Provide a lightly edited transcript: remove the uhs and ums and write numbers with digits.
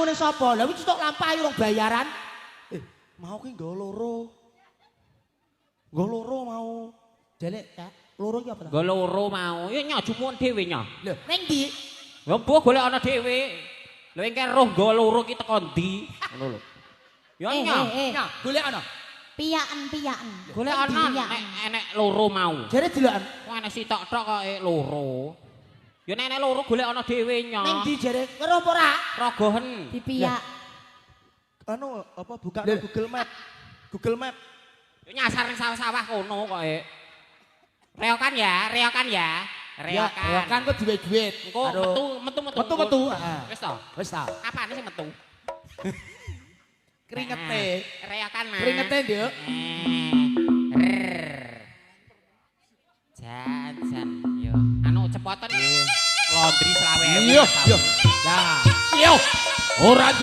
Ngene sapa? Lah wis tok lampahi wong bayaran. Eh, mau ki nggawa loro. Nggawa loro mau. Jale, Kak, loro iki apa ta? Nggo loro mau. Ya nyoh jupuk dhewe nyoh. Lho, ning ndi? Ya mbuh golek ana dhewe. Lho engke roh nggo loro ki teko ndi? Ngono lho. Ya Eh, nyoh. eh, eh. Nyoh, golek ana. Piyaken, piyaken. Golek ana nek enek loro mau. Jare delokan. Wong enek sitok tok kok loro. Ya nek enek loro golek ana dhewe nyoh. Ning ndi jare? Weruh apa ora? Rogohen. Dipiyak. Anu apa buka Lho. Google Map. Google Map. Ya nyasar ning sawah-sawah kono kok. Reokan ya, reokan ya. Reokan. Ya, reokan kok duwe duit. Engko metu metu metu. Metu-metu. Heeh. Wis to. Wis ta. Apane sing metu? Kringete. Reokan, Mas. Kringete, Nduk. Rrrr. Jan yo. Anu cepoten. Laundry 20.000. Iya, iya. Lah, Yo. Ora.